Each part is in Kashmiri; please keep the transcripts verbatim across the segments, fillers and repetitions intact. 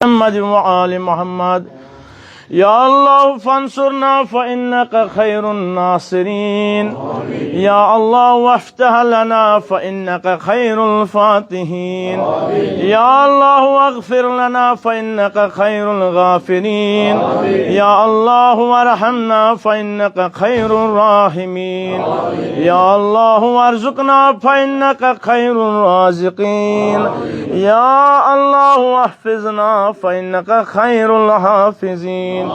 محمد وآل محمد. يا الله فانصرنا فإنك خير الناصرين. يا الله وافتح لنا فإنك خير الفاتحين. يا الله اغفر لنا فإنك خير الغافرين. يا الله وارحمنا فإنك خير الراحمين. يا الله وارزقنا فإنك خير الرازقين. يا الله واحفظنا فإنك خير الحافظين.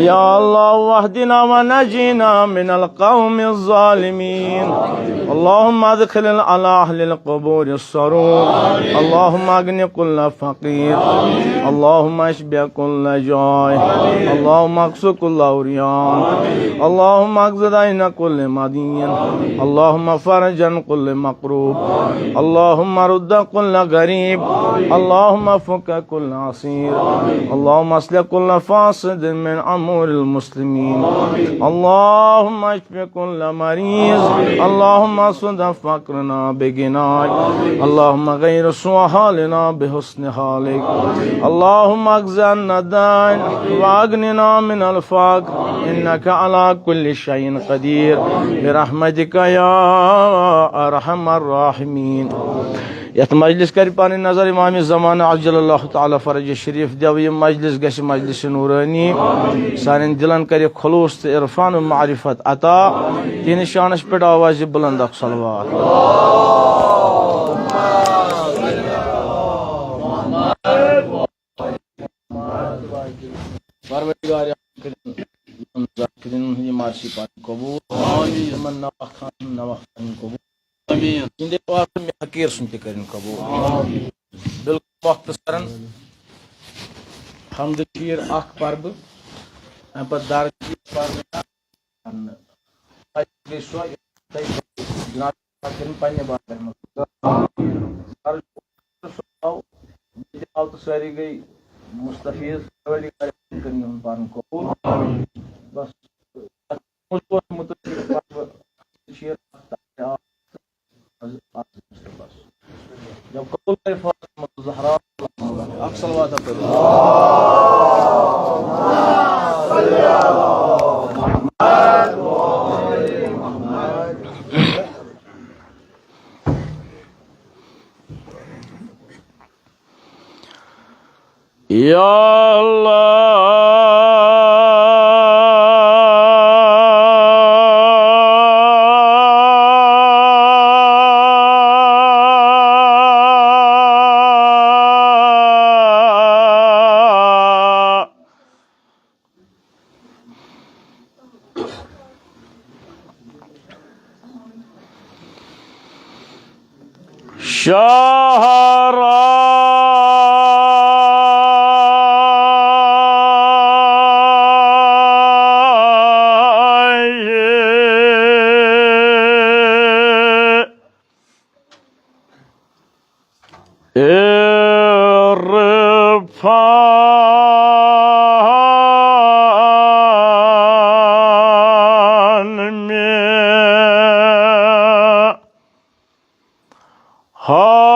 يا الله واهدنا ونجنا من القوم الظالمين. اللهم أدخل على أهل القبور السرور. اللهم أغن كل فقير. اللهم اشبع كل جائع. اللهم اكس كل عريان. اللهم اقض دين كل مدين. اللهم فرج عن كل مكروب. اللهم رد كل غريب. اللهم فك كل عسير. اللهم اصلح كل فاسد من أمور المسلمين. اللهم اشف كل مريض. اللهم سد فقرنا بغناك. اللهم غير سوء حالنا بحسن حالك. اللهم اقض عنا الدين وأغننا من الفقر. إنك على كل شيء قدير. برحمتك يا أرحم الراحمين. یتھ مجلس کرِ پنٕنۍ نظر امام زمانہ عجل اللہ تعالی فرج شریف۔ دیو یہِ مجلس گژھِ مجلس نورانی۔ سانٮ۪ن دلن کرِ خلوص تہٕ عرفان و معرفت عطا۔ تہنٛدِس شانس پٮ۪ٹھ آوازِ بلند اکھ صلوات۔ پروردگار عالم کٔرِن یِمن ذاکرین ہٕنٛز یہِ مرثی پنٕنۍ قبول۔ آمین۔ یِمن نواخانن ہٕنٛز نواخانی قبول۔ آمین۔ تِہنٛدِ وارثن مےٚ حقیٖر سُنٛد تہِ کٔرِن قبول۔ آمین۔ بالکل مختصرن حمد شیٖر اکھ پرٕ بہٕ، امہِ پتہٕ درد شیٖر پرٕ بہٕ۔ پتہٕ گٔے سۄ، تۄہہِ جناب کٔرِن پننہِ بارگاہہِ منٛز۔ ییٚتہِ آو تہٕ سٲری گٔے مستفیض، سٲری کٔرِن یِہُنٛد پرُن قبول۔ بس، مُتعلق پرٕ بہٕ شیٖر اکھ تہٕ آ، آ، بس۔ جب قبول کرے فاطمہ الزہرا، اکھ صلوات پٔرِو۔ یا اللہ، شاہراہ عرفان میں ہاوتن۔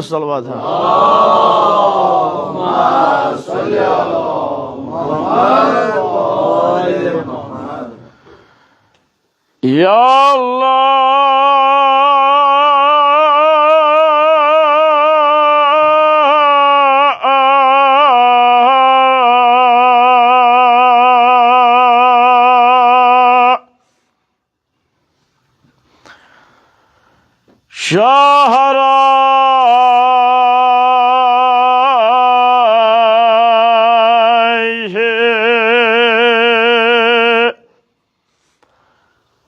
صلوات۔ یا اللہ، شاہراہ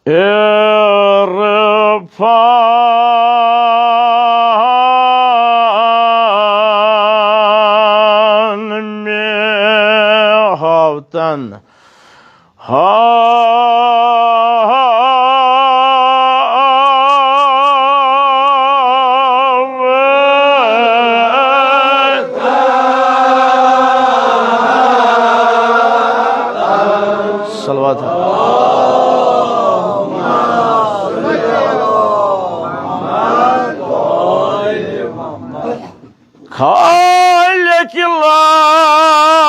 عرفان میں ہاوتن۔ خالق الله،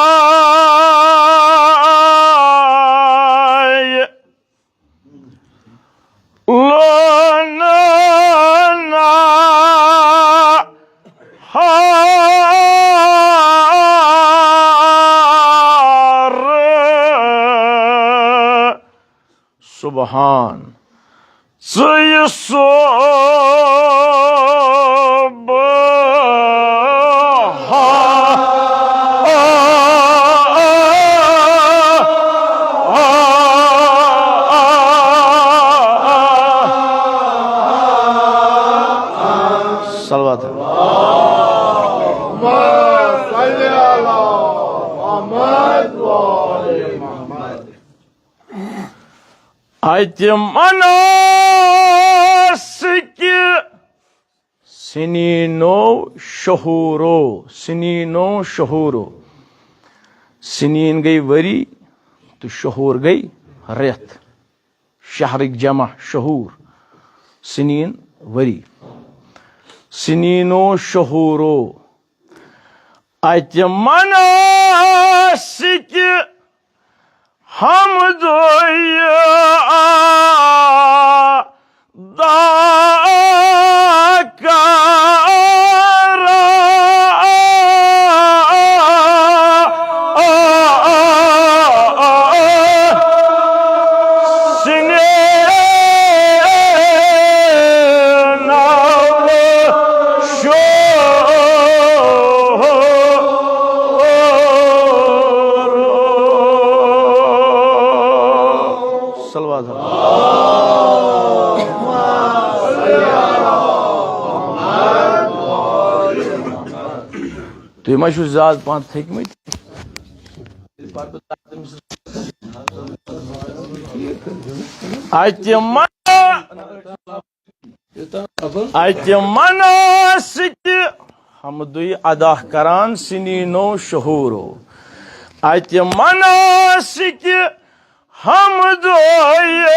لوننا هار. سبحان. ژٕ یہِ صبح. صلوات. اتہِ مناسکہِ سنینو شہورو، سنینو شہورو۔ سنین گٔے ؤری تہٕ شہور گٔے رٮ۪تھ۔ شہرٕکۍ جمع شہور، سنین ؤری۔ سنینو شہورو۔ اتہِ مناسکہِ حمدُ ادا کران۔ صلوات۔ تُہۍ ما چھِو زیادٕ پَہَن تھٔکۍمٕتۍ؟ اَتہِ ما، اَتہِ مناسکہِ حمدُے ادا کران سنینو شہورو۔ اَتہِ مناسکہِ حمدُے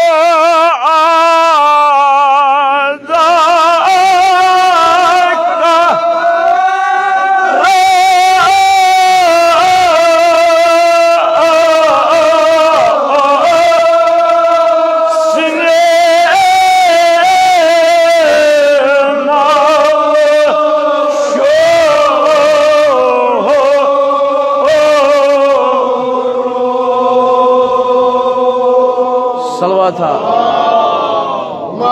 ادا صلوات۔ اللهم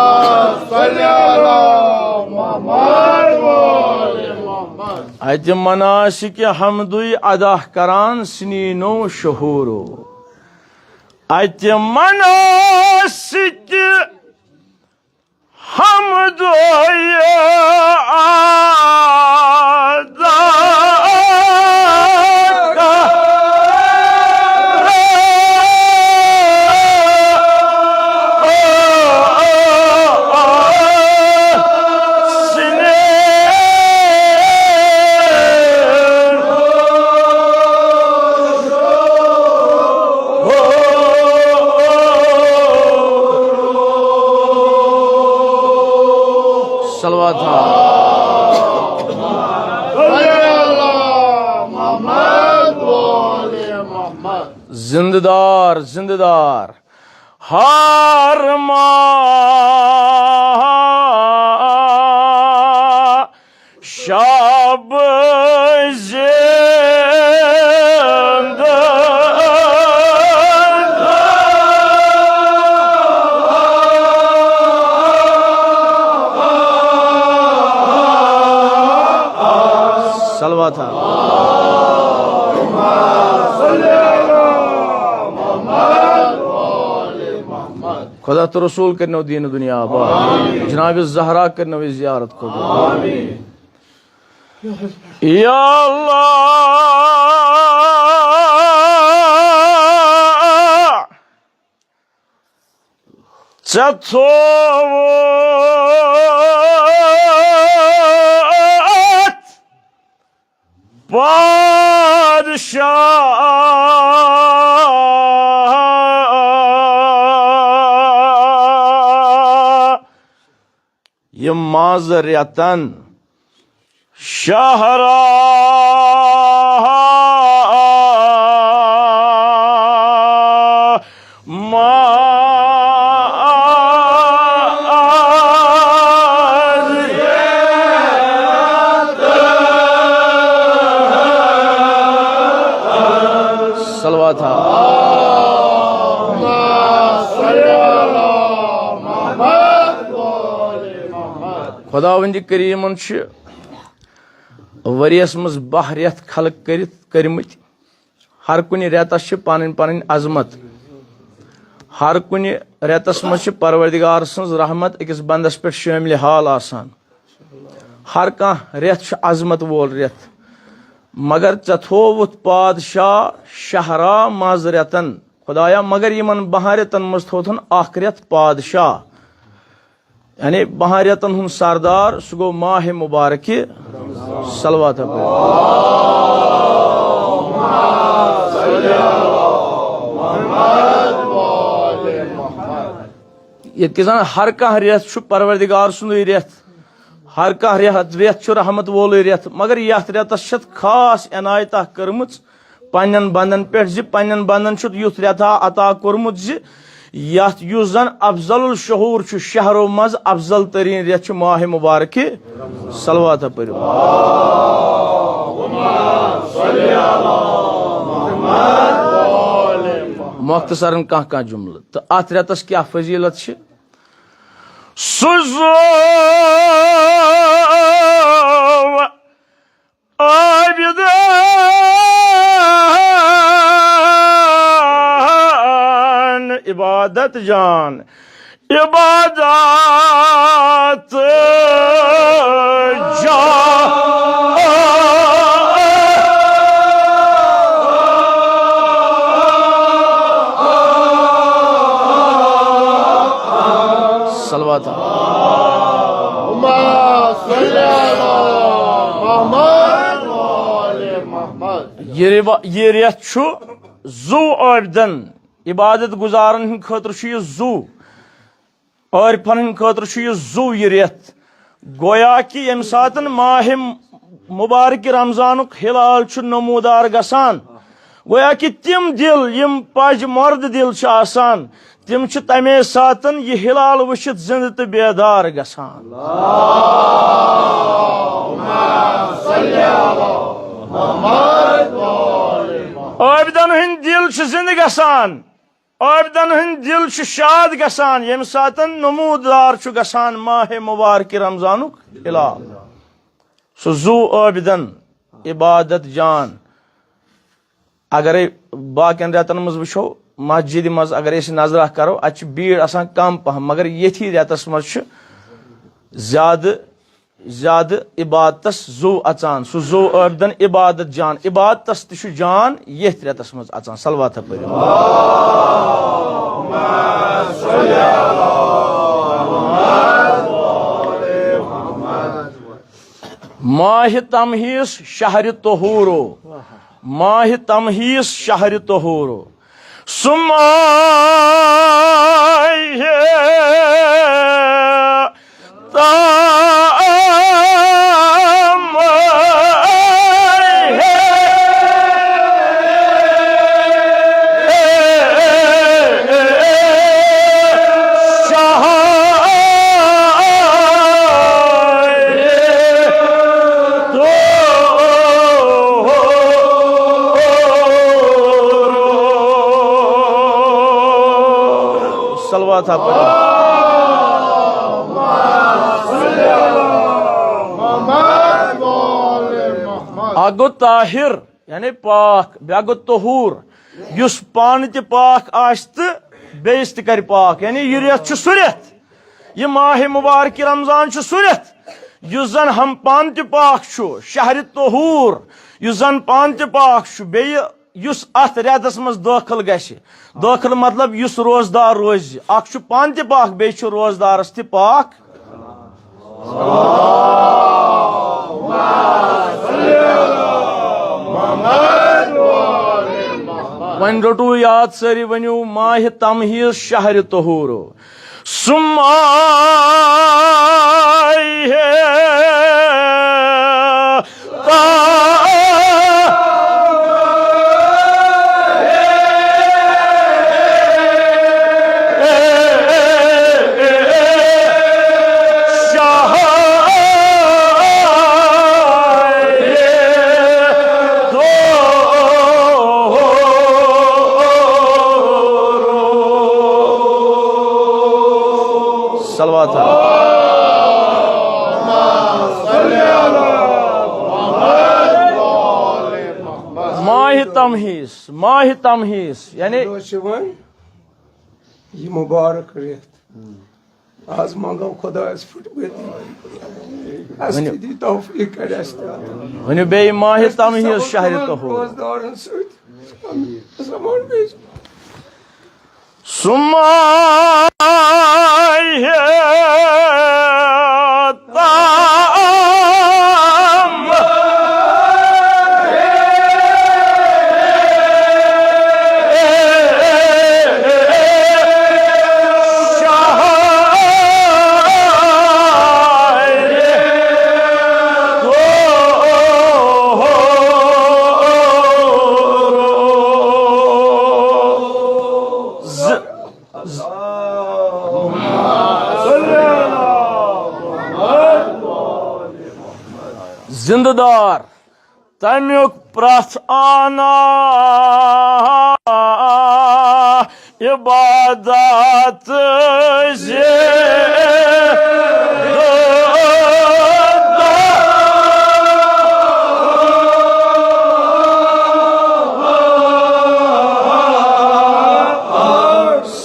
صل على محمد وآل محمد۔ اتہِ مناسکہِ حمدُے ادا کران سنینو شہورو۔ اتہِ مناسکہِ حمدُے ادا صلوات۔ زندہ دار، زندہ دار۔ ہر ما شب زندہ۔ صلوات۔ خدا تہٕ رسول کٔرنو دیٖن دُنیا آباد۔ جناب زہرا کٔرنو یہِ زیارت قبول۔ یا اللہ، ژےٚ تھووُتھ پادشاہ یِم ماز رٮ۪تن شہرا ماز۔ صلوات ہا۔ خداوند کریمن چھِ ؤریَس منٛز باہ رٮ۪تھ خلق کٔرِتھ کٔرمٕتۍ۔ ہر کُنہِ رٮ۪تس چھِ پنٕنۍ پنٕنۍ عظمت۔ ہر کُنہِ رٮ۪تس منٛز چھِ پروردگار سٕنٛز رحمت أکِس بندس پٮ۪ٹھ شٲمِلِ حال آسان۔ ہر کانٛہہ رٮ۪تھ چھُ عظمت وول رٮ۪تھ۔ مگر ژےٚ تھووُتھ پادشاہ شہرا ماز رٮ۪تن۔ خدایا، مگر یِمن باہن رٮ۪تن منٛز تھووتھن اکھ رٮ۪تھ پادشاہ۔ یعنی باہن رٮ۪تن ہُنٛد سردار، سُہ گوٚو ماہِ مبارکہِ۔ صلوات پٔرِو۔ ییٚتہِ کہِ زن ہر کانٛہہ رٮ۪تھ چھُ پروردگار سُنٛدُے رٮ۪تھ، ہر کانٛہہ رٮ۪تھ، رٮ۪تھ چھُ رحمت وولُے رٮ۪تھ، مگر یتھ رٮ۪تس چھِ خاص عنایتہ کٔرمٕژ پننٮ۪ن بندن پٮ۪ٹھ زِ پننٮ۪ن بندن چھُ یُتھ رٮ۪تھا عطا کوٚرمُت زِ یتھ، یُس زن افضل الشہور چھُ، شہرو منٛز افضل ترین رٮ۪تھ چھُ ماہِ مبارکہِ۔ صلوات پٔرِو۔ مختصرن کانٛہہ کانٛہہ جملہٕ۔ تہٕ اتھ رٮ۪تس کیٛاہ فضیلت چھِ؟ سُہ زو عابدان عبادت جان، عبادت جان۔ صلوات۔ یہ روا-، یہ رٮ۪تھ چھُ زُو عٲبدن، عبادت گزارن ہٕنٛدِ خٲطرٕ چھُ یہِ زُو، عٲرفن ہٕنٛدِ خٲطرٕ چھُ یہِ زُو یہِ رٮ۪تھ۔ گویا کہِ ییٚمہِ ساتن ماہِ مبارک رمضانُک ہلال چھُ نمودار گژھان، گویا کہِ تِم دِل، یِم پج مرد دِل چھِ آسان، تِم چھِ تمے ساتن یہِ ہلال وٕچھِتھ زندٕ تہٕ بیدار گژھان۔ عٲبدن ہٕنٛدۍ دِل چھِ زِندٕ گژھان، عٲبدن ہٕنٛدۍ دِل چھِ شاد گژھان، ییٚمہِ ساتن نمودار چھُ گژھان ماہِ مبارک رمضانُک ہلال۔ سُہ زُو عٲبدن عبادت جان۔ اگرے باقین رٮ۪تن منٛز وٕچھو، مسجدِ منٛز اگر أسۍ نظرہ کرو، اتہِ چھِ بیٖڑ آسان کم پہم، مگر ییٚتھی رٮ۪تس منٛز چھُ زیادٕ، زیادٕ عبادتس زُو اژان۔ سُہ زُو عٲبدن عبادت جان، عبادتس تہِ چھُ جان ییٚتھۍ رٮ۪تس منٛز اژان۔ صلوات پٔرِو۔ ماہِ تمہیٖض شہرِ طہورو، ماہِ تمہیٖض شہرِ طہورو، سُہ ماہِ تمہیٖض۔ صلوات ہا پٔرِو۔ اکھ گوٚو طاہر، یعنی پاک، بیٛاکھ گوٚو طہور، یُس پانہٕ تہِ پاک آسہِ تہٕ بیٚیِس تہِ کرِ پاک۔ یعنی یہِ رٮ۪تھ چھُ سُہ رٮ۪تھ، یہِ ماہِ مبارک رمضان چھُ سُہ رٮ۪تھ، یُس زن ہم پانہٕ تہِ پاک چھُ، شہرِ طہور، یُس زن پانہٕ تہِ پاک چھُ، بیٚیہِ یُس اتھ رٮ۪تس منٛز دٲخل گژھِ، دٲخل مطلب یُس روزدار روزِ، اکھ چھُ پانہٕ تہِ پاک، بیٚیہِ چھُ روزدارس تہِ پاک۔ وۄنۍ رٔٹِو یاد سٲری، ؤنِو، ماہِ تمہیٖض شہرِ طہورو۔ سُہ ماہِ صلوات۔ ماہِ تمہیٖس، ماہِ تمہیٖس، یعنی یہِ مُبارک رٮ۪تھ۔ آز منٛگو خۄدایَس پھٕٹبٔدی۔ اَسہِ ؤنِو۔ تہِ دی توفیٖق کَرِ اَسہِ تہِ۔ ؤنِو بیٚیہِ، ماہِ تمہیٖز شہرِ طہوٗر۔ روزدارَن سۭتۍ۔ آمین۔ سُہ ماہِ تام۔ زندٕ دار تمیُک پرٛتھ آنا عبادت زندٕ دار۔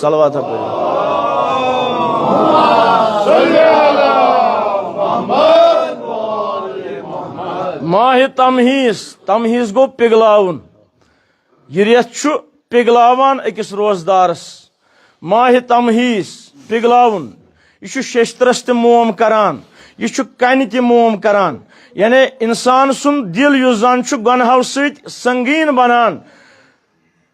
صلوات پٔرِو۔ ماہِ تمہیٖز، تمہیٖز گوٚو پِگلاوُن۔ یہِ رٮ۪تھ چھُ پِگلاوان أکِس روزدارس۔ ماہِ تمہیٖز، پِگلاوُن۔ یہِ چھُ ششترس تہِ موم کران، یہِ چھُ کنہِ تہِ موم کران۔ یعنی انسان سُنٛد دِل یُس زن چھُ گۄنہو سۭتۍ سنگیٖن بنان،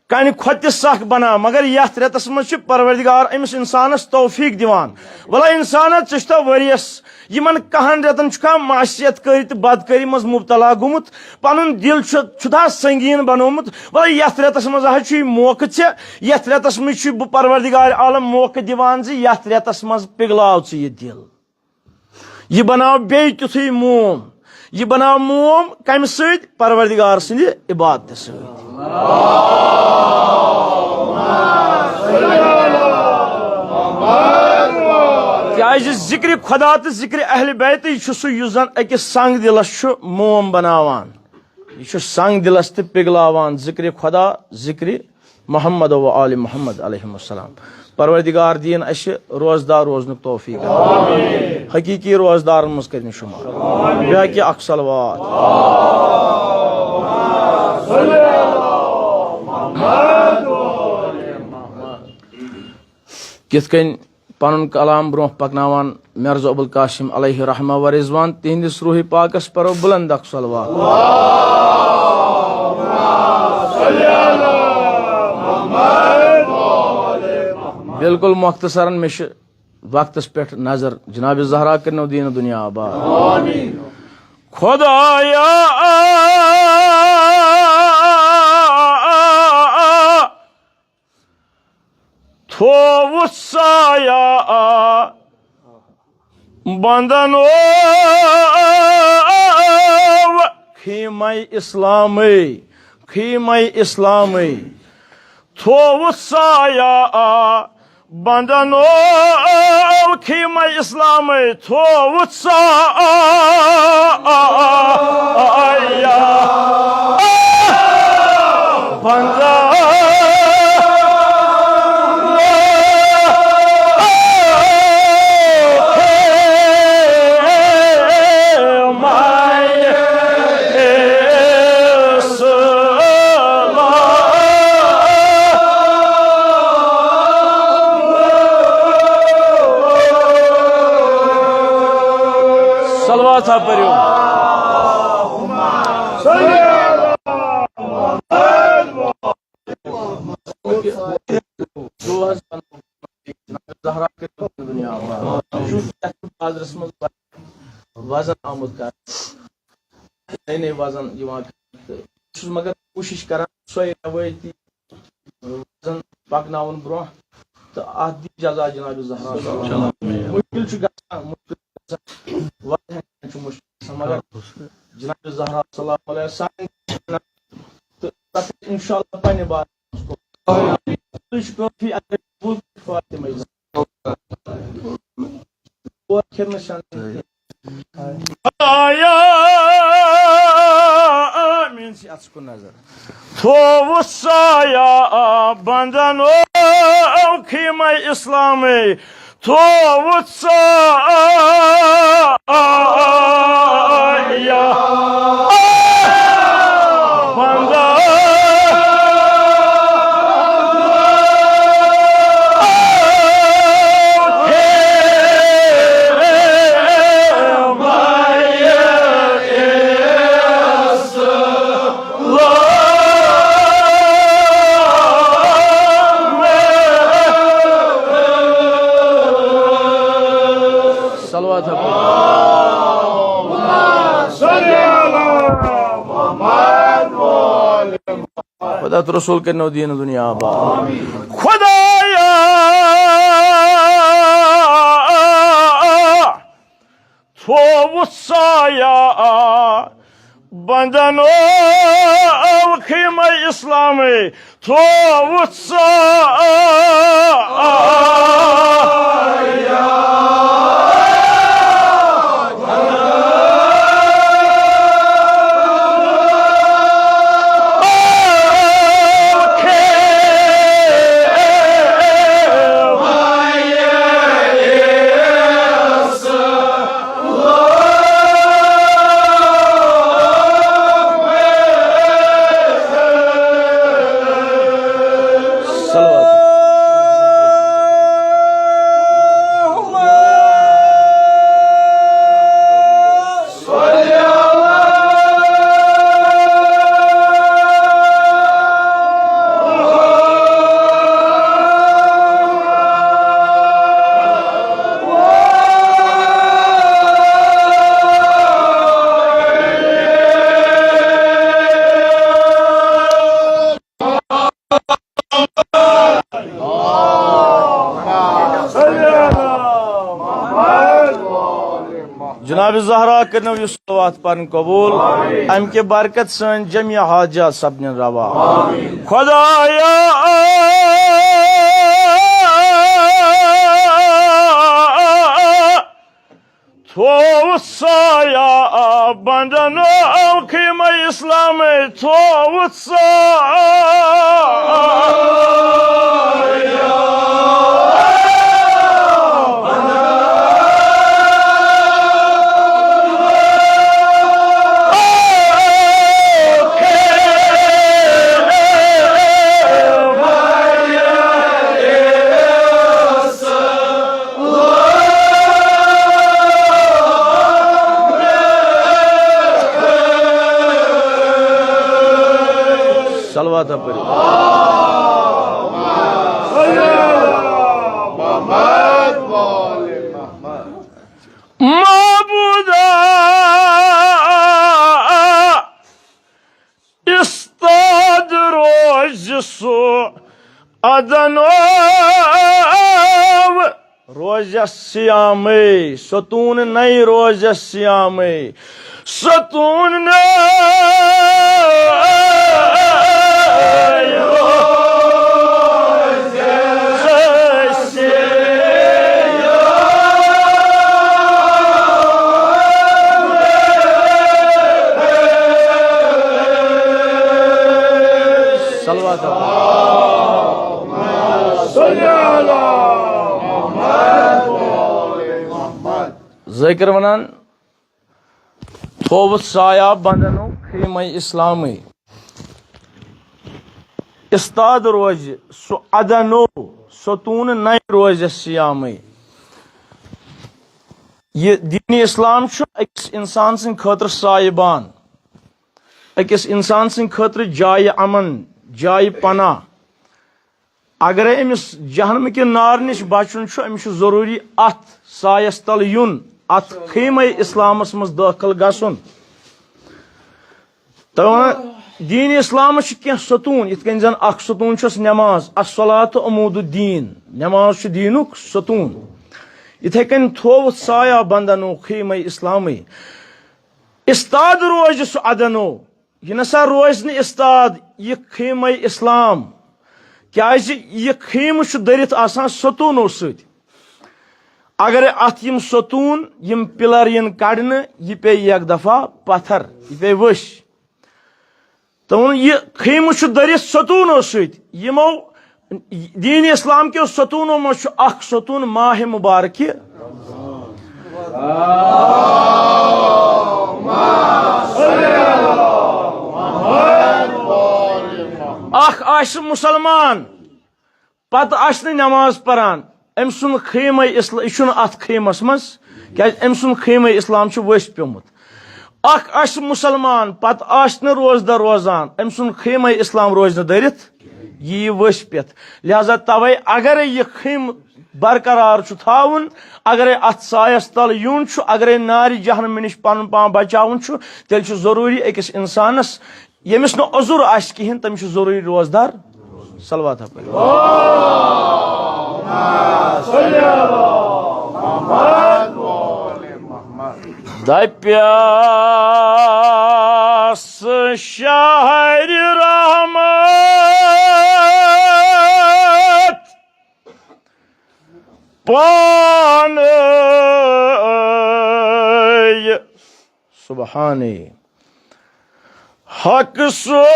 کنہِ کھۄتہٕ تہِ سخ بنان، مگر یتھ رٮ۪تس منٛز چھُ پروردگار أمِس انسانس توفیٖق دِوان۔ ولا انسانا، ژٕ چھُتھا ؤریس یِمن کہن رٮ۪تن چھُکھا معصیت کٲری تہٕ بدکٲری منٛز مبتلا گوٚمُت؟ پنُن دِل چھُ، چھُتھا سنگیٖن بنومُت؟ ولا یتھ رٮ۪تس منٛز حظ چھُ یہِ موقعہٕ ژےٚ، یتھ رٮ۪تس منٛز چھُ بہٕ پروردگار عالم موقعہٕ دِوان زِ یتھ رٮ۪تس منٛز پِگلاو ژٕ یہِ دِل۔ یہِ بناو بیٚیہِ تیُتھُے موم۔ یہِ بناو موم کمہِ سۭتۍ؟ پروردگار سٕنٛدِ عبادتہٕ سۭتۍ۔ کیازِ ذکرِ خدا تہٕ ذکرِ اہل بیت، یہِ چھُ سُہ یُس زن أکِس سنگ دِلس چھُ موم بناوان۔ یہِ چھُ سنگ دِلس تہِ پِگلاوان۔ ذکرِ خدا، ذکرِ محمد و آل محمد علیہ السلام۔ پروردگار دِیِن اسہِ روزدار روزنُک توفیٖق۔ حقیٖقی روزدارن منٛز کٔرِن شُمار۔ بیٚیہِ ہا کہِ اکھ صلوات۔ کِتھ کٔنۍ پنُن کلام برونٛہہ پکناوان مرزا ابوالقاسم علیہ رحمہ و رضوان، تِہنٛدِس روحِ پاکس پرو بلند اکھ صلوات۔ بالکل مختصرن، مےٚ چھِ وقتس پٮ۪ٹھ نظر، جناب زہرا کٔرنو دیٖن دنیا آباد۔ خدایا، تھووُتھ سایہ بندن او خیمہ اسلامٕے، خیمہ اسلامٕے۔ تھووُتھ سایہ بندن او خیمہ اسلامٕے۔ تھووُتھ سایہ بندن صلوات ہا پٔرِو۔ نظرس منٛز وزن آمُت کرنہٕ، نٔے نٔے وزن یِوان کرنہٕ۔ تہٕ بہٕ چھُس مگر کوٗشِش کران سۄے روٲیتی وزن پکناوُن برونٛہہ، تہٕ اتھ دی جزا جناب زہرا۔ مشکل چھُ گژھان، مشکل چھُ گژھان، واریاہن چھُ مشکل گژھان، مگر جناب زہرا سلام علیہا سانٮ۪ن، تہٕ تتھ انشاءاللہ پننہِ بارس منٛز کوٚر۔ تُہۍ چھِو کٲفی اگر بوٗز فاطمہ۔ اور کھٮ۪نہٕ شٮ۪نہٕ۔ خدایا، آمین۔ چھِ اَتھ کُن نظر۔ تھووُتھ سایہ بندنو خیمہ اسلامے، تھووُتھ سایہ بندنو۔ صلوات۔ خدا تہٕ رسول کٔرِنو دیٖن دُنیا آباد۔ خدایا، تھووُتھ سایہ بندنو خیمہ اسلامے، تھووُتھ سایہ۔ جناب زہرا کٔرنو یہِ صلوات پرٕنۍ قبول۔ امہِ کہِ برکت سٲنۍ جمیا حاجات سپدن روا۔ خدایا، تھووُتھ سایہ بندنو خیمہ اسلامے، تھووُتھ سایہ۔ صلوات پٔرِو۔ معبودا، استاد روزِ سُہ ادنو روزس سیامے، ستون نئی روزس سیامے، ستون نئی روزس سیامے۔ صلوات۔ ذٲکِر وَنان، تھووُتھ سایہ بندنو خیمہ اسلامے۔ استاد روزِ سُہ ادنو، ستون نئی روزِ سیامے۔ یہِ دیٖنِ اسلام چھُ أکِس اِنسان سٕنٛدِ خٲطرٕ سایہِ بان، أکِس اِنسان سٕنٛدِ خٲطرٕ جایہِ امن، جایہِ پناہ۔ اگرے أمِس جہنم کہِ نارٕ نِش بچُن چھُ، أمِس چھُ ضروٗری اتھ سایس تل یُن، اتھ خیمہ اسلامس منٛز دٲخل گژھُن۔ تۄہہِ وَنان، دیٖن اسلامس چھِ کینٛہہ ستوٗن، یِتھ کٔنۍ زن اکھ ستوٗن چھُس نٮ۪ماز، الصلاۃ عمود الدین، نٮ۪ماز چھُ دیٖنُک ستوٗن۔ یِتھے کٔنۍ تھووُتھ سایہ بندنو خیمہ اسلامٕے، استاد روزِ سُہ ادنو، یہِ نسا روزِ نہٕ استاد یہِ خیمہ اسلام، کیازِ یہِ خیمہٕ چھُ دٔرِتھ آسان ستوٗنو سۭتۍ۔ اگر اتھ یِم ستوٗن، یِم پلر یِن کڑنہٕ، یہِ پیٚیہِ یک دفعہ پتھر، یہِ پیٚیہِ ؤسۍ۔ تہٕ ووٚن، یہِ خیمہٕ چھُ دٔرِتھ ستوٗنو سۭتۍ، یِمو دیٖن اسلام کیو ستوٗنو منٛز چھُ اکھ ستوٗن ماہِ مبارکہِ۔ اکھ آسہِ مُسلمان، پتہٕ آسہِ نہٕ نٮ۪ماز پران، أمۍ سُنٛد خیمے اسل-، یہِ چھُنہٕ اتھ خیمس منٛز، کیازِ أمۍ سُنٛد خیمے اسلام چھُ ؤسۍ پیومُت۔ اکھ آسہِ مُسلمان، پتہٕ آسہِ نہٕ روزدار روزان، أمۍ سُنٛد خیمے اسلام روزِ نہٕ دٔرِتھ، یہِ یی ؤسۍ پٮ۪تھ۔ لہذا توے اگرے یہِ خیمہٕ برقرار چھُ تھاوُن، اگرے اتھ سایس تل یُن چھُ، اگرے نارِ جہنمہِ نِش پنُن پان بچاوُن چھُ، تیٚلہِ چھُ ضروٗری أکِس انسانس، ییٚمِس نہٕ عذر آسہِ کِہیٖنۍ، تٔمِس چھُ ضروٗری روزدار۔ صلوات ہا پٔرِو۔ دپیس شہر رحمت پانے۔ سبحانے۔ حق سبحانے۔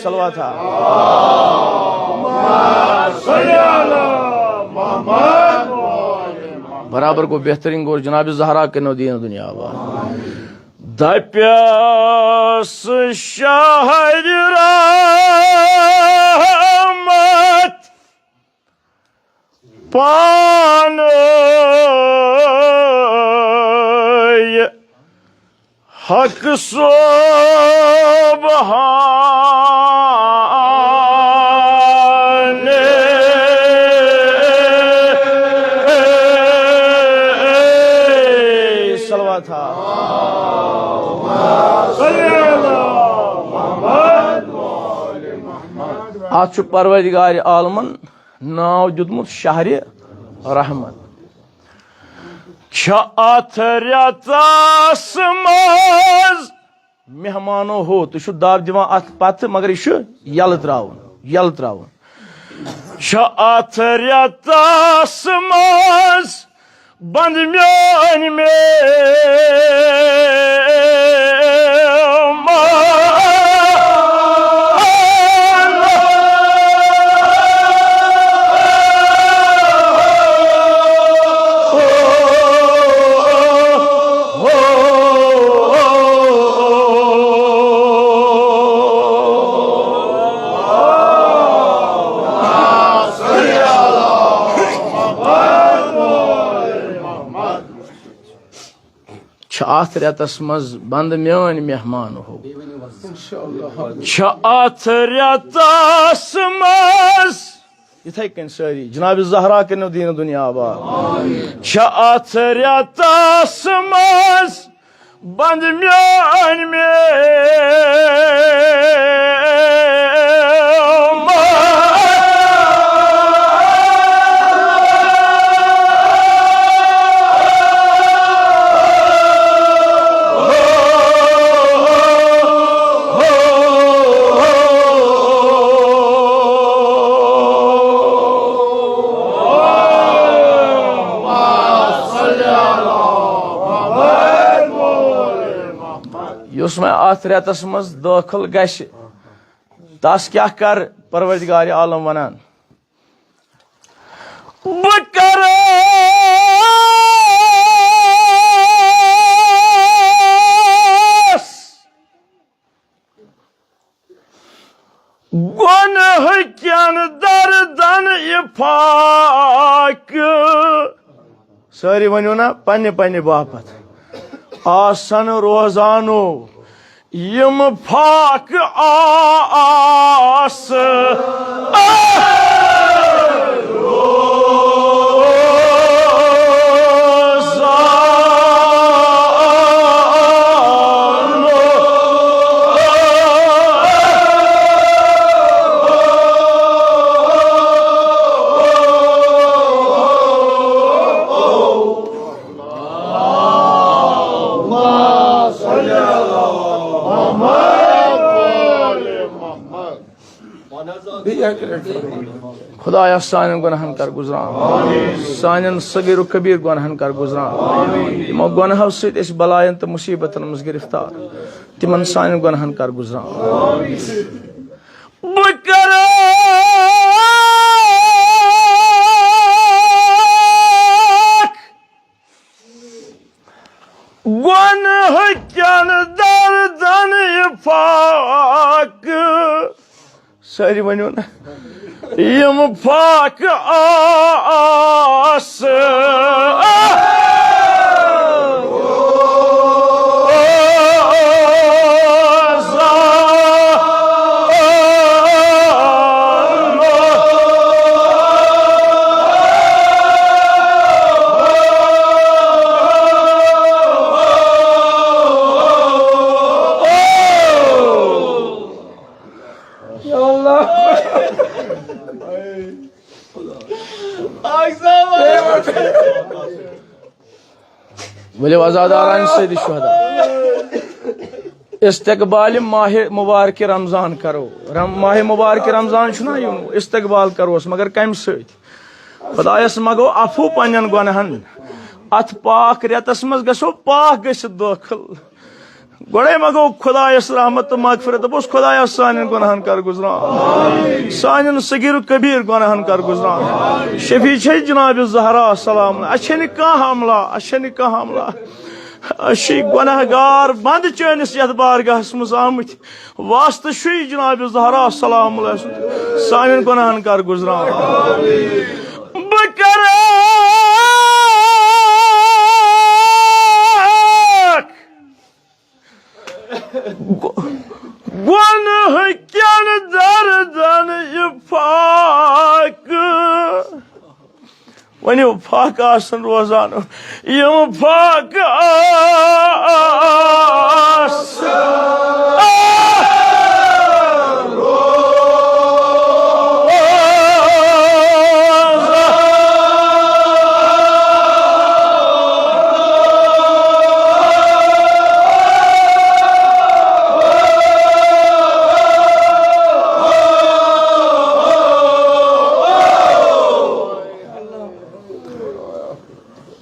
صلوات۔ برابر گوٚو، بہترین گوٚو، جناب زہرا کٔرِنو دیٖن دُنیا آباد۔ دپیس شہر رحمت پانے۔ حق سبحانے۔ صلوات۔ اتھ چھُ پروردگار عالمن ناو دیُتمُت شہرِ رحمت۔ چھِ اتھ رٮ۪تس منٛز مہمانو ہو، تُہۍ چھِو دب دِوان اتھ پتہٕ، مگر یہِ چھُ یلہٕ ترٛاوُن، یلہٕ ترٛاوُن۔ چھِ اتھ رٮ۪تس منٛز بند میٲنۍ مہمان۔ چھِ اتھ رٮ۪تس منٛز بند میٲنۍ مہمان ہو۔ چھِ اتھ رٮ۪تس منٛز یِتھے کٔنۍ سٲری جناب زہرا کٔرِنو دیٖن دُنیا آباد۔ چھِ اتھ رٮ۪تس منٛز بند میٲنۍ مہمان۔ یُس وۄنۍ اتھ رٮ۪تس منٛز دٲخل گژھِ، تس کیٛاہ کر پروردگار عالم ونان؟ بہٕ کرس گۄنہٕ کٮ۪ن دردن افاقہٕ۔ سٲری ؤنِو نا پننہِ پننہِ باپتھ۔ آسن روزانو، یِم فاقہٕ آس۔ خدایا، سانٮ۪ن گۄناہن کر گُزران، سانٮ۪ن صغیر و کبیر گۄناہن کر گُزران، یِمو گۄناہو سۭتۍ أسۍ بلایَن تہٕ مُصیبتن منٛز گرفتار، تِمن سانٮ۪ن گۄناہن کر گُزران۔ بہٕ کرٕ گۄنہٕ کٮ۪ن دردن یہِ فاقہٕ۔ سٲری ؤنِو نا، یِم فاقہٕ آس۔ ؤلِو عزاداران سید شہدا، استقبال ماہ مبارک رمضان کرو۔ رم-، ماہ مبارک رمضان چھُنہ یُن، استقبال کروس، مگر کمہِ سۭتۍ؟ خدایس منگو عفو پننٮ۪ن گۄنہن۔ اتھ پاک رٮ۪تس منٛز گژھو پاک گٔژھِتھ دٲخل۔ گۄڈے منگو خدایس رحمت تہٕ مغفرت۔ دپوس، خدایا، سانٮ۪ن گۄنہن کر گُزران، سانٮ۪ن صغیر و کبیر گۄنہن کر گُزران۔ شفیع چھے جناب زہرا سلام، اسہِ چھے نہٕ کانٛہہ حملہ، اسہِ چھے نہٕ کانٛہہ حملہ۔ أسۍ چھِ گۄناہ گار بنٛد چٲنِس یَتھ بارگاہَس منٛز آمٕتۍ۔ واسطہٕ چھُے جناب زہرا سلام اللہ سُنٛد۔ سانٮ۪ن گۄناہَن کر گُزران۔ بہٕ کرٕ گۄ-، گۄنہٕ کٮ۪ن دردن یہِ فاقہٕ۔ ؤنِو، فاقہٕ آسن روزان، یِم فاقہٕ آس۔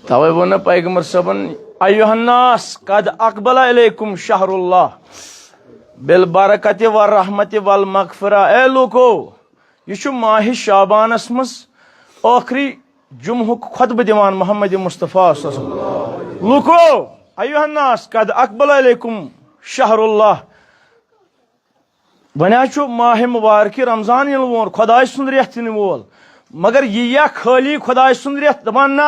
توے ووٚن نہ پیغمبر صٲبن، "ایھا الناس قد اقبل الیکم شہر اللہ بالبرکۃ والرحمۃ والمغفرۃ"، اے لوکو، یہِ چھُ ماہِ شعبانس منٛز ٲخری جمعہُک خطبہٕ دِوان محمد مصطفیٰ صلی اللہ علیہ وسلم۔ لوکو، ایھا الناس قد اقبل الیکم شہر اللہ، وۄنۍ حظ چھُ ماہِ مبارکہِ رمضان یِنہٕ وول، خۄداے سُنٛد رٮ۪تھ یِنہٕ وول، مگر یہِ یا خٲلی خۄداے سُنٛد رٮ۪تھ؟ دَپان، نہ،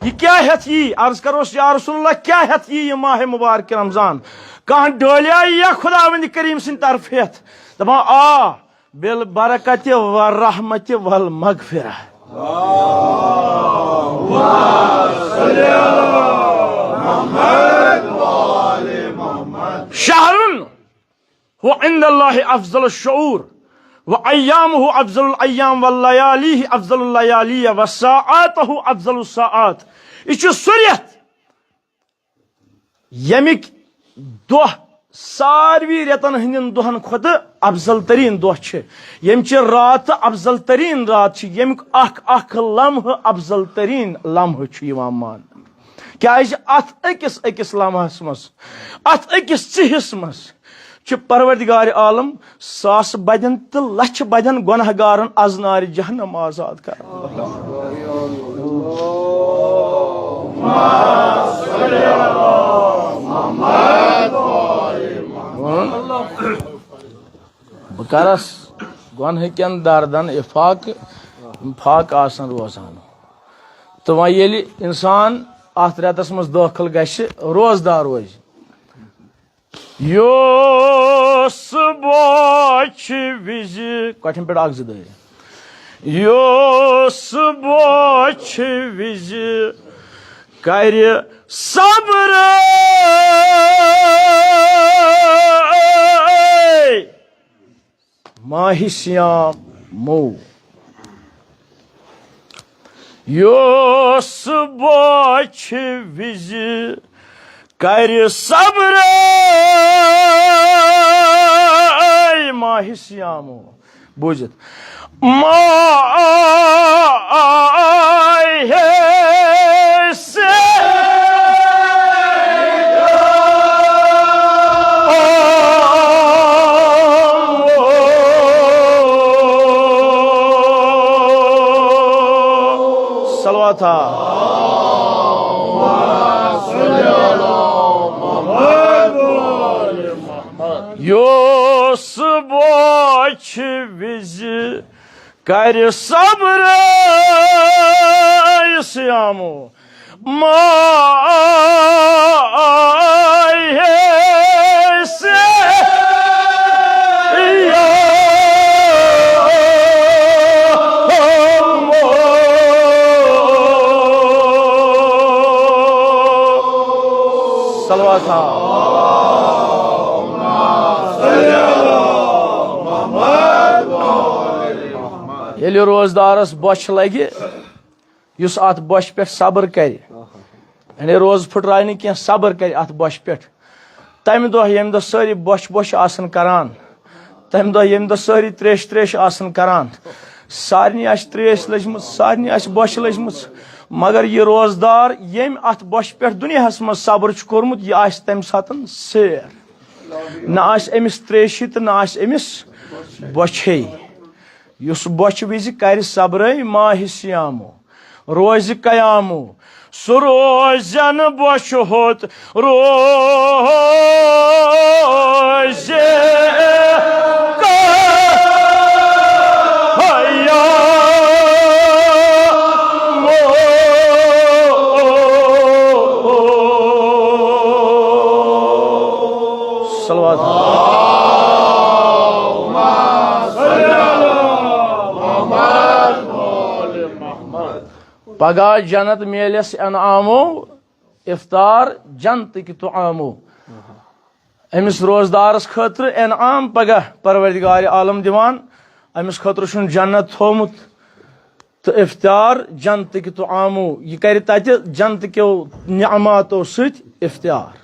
یہِ کیٛاہ ہٮ۪تھ یی؟ عرض کَروس، یا رسول اللہ، کیٛاہ ہٮ۪تھ یی یہِ ماہِ مبارکہِ رمضان؟ کانٛہہ ڈٲلیا یی یا خۄداوندِ کریٖم سٕنٛدِ طرفہٕ ہٮ۪تھ؟ دَپان، آ، بالبرکتِ والرحمتِ والمغفرہ۔ شہر هو عند الله أفضل الشهور، وأيامه أفضل الأيام، ولياليه أفضل الليالي، وساعاته أفضل الساعات۔ یہِ چھُ سُہ رٮ۪تھ، ییٚمِکۍ دۄہ ساروی رٮ۪تن ہٕنٛدٮ۪ن دۄہن کھۄتہٕ افضل تریٖن دۄہ چھِ، ییٚمہِ چہِ راتہٕ افضل تریٖن رات چھِ، ییٚمیُک اکھ اکھ لمحہٕ افضل تریٖن لمحہٕ چھُ یِوان ماننہٕ۔ کیازِ اتھ أکِس أکِس لمحس منٛز، اتھ أکِس ژِہِس منٛز چھُ پروردگار عالم ساس بدٮ۪ن تہٕ لچھ بدٮ۪ن گۄناہ گارن از نارِ جہنم آزاد کران۔ بہٕ کرس گۄنہٕ کٮ۪ن دردن افاقہٕ، یِم فاقہٕ آسن روزان۔ تہٕ وۄنۍ ییٚلہِ اِنسان اتھ رٮ۪تس منٛز دٲخل گژھِ، روزدار روزِ۔ یُس بۄچھِ وِزِ، کۄٹھٮ۪ن پٮ۪ٹھ اکھ زٕ دٲرِتھ۔ یُس بۄچھِ وِزِ کرِ صبر ماہِ صیامو۔ یُس بۄچھِ وِزِ کرِ صبر ماہِ صیامو۔ بوٗزِتھ۔ ماہِ صلوات۔ یُس بۄچھِ وِزِ کرِ صبر صیامو۔ ماہِ صیامو۔ صلوات۔ ییٚلہِ روزدارس بۄچھِ لگہِ، یُس اتھ بۄچھِ پٮ۪ٹھ صبر کرِ، یعنی روزٕ پھٕٹراوِ نہٕ کینٛہہ، صبر کرِ اتھ بۄچھِ پٮ۪ٹھ۔ تمہِ دۄہ ییٚمہِ دۄہ سٲری بۄچھِ بۄچھِ آسن کران، تمہِ دۄہ ییٚمہِ دۄہ سٲری تریش تریش آسن کران، سارنٕے آسہِ تریش لٔجمٕژ، سارنٕے آسہِ بۄچھِ لٔجمٕژ، مگر یہِ روزدار ییٚمۍ اتھ بۄچھِ پٮ۪ٹھ دُنیاہس منٛز صبر چھُ کوٚرمُت، یہِ آسہِ تمہِ ساتہٕ سیر۔ نہ آسہِ أمِس تریشی تہٕ نہ آسہِ أمِس بۄچھے۔ یُس بۄچھِ وِزِ کرِ صبرے ماہِ صیامو، روزِ قیامو، سُہ روزن بۄچھِ ہوٚت، روزِ قیامو۔ صلوات۔ پگاہ جنت میلس انعامو، افطار جنتٕکۍ طعامو۔ أمِس روزدارس خٲطرٕ انعام پگاہ پروردگار عالم دِوان، أمِس خٲطرٕ چھُن جنت تھوٚومُت تہٕ افطار جنتٕکۍ طعامو۔ یہِ کرِ تتہِ جنتہٕ کیو نعماتو سۭتۍ افطار۔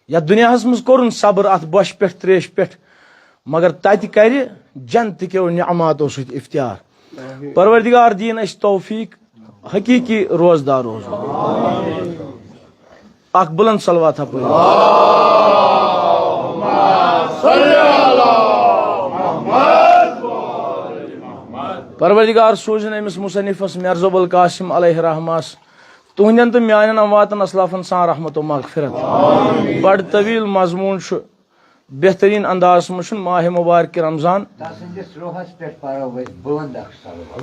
یتھ دُنیاہس منٛز کوٚرُن صبر اتھ بۄچھِ پٮ۪ٹھ، تریش پٮ۪ٹھ، مگر تتہِ کرِ جنتہٕ کیو نعماتو سۭتۍ افطار۔ پروردگار دِیِن اسہِ توفیق حقیقی روزدار روزُن۔ اکھ بلند صلوات ہا پٔرِو۔ پروردگار سوٗزِن أمِس مصنفس مرزا ابوالقاسم علیہ رحمس تُہنٛدٮ۪ن تہٕ میانٮ۪ن امواتن اسلافن سان رحمت و مغفرت۔ بڑٕ طویل مضموٗن چھُ، بہترین اندازس منٛز چھُ ماہِ مبارک رمضان۔ تسٕنٛدِس روحس پٮ۪ٹھ پرو أسۍ بُلند اکھ صلوات۔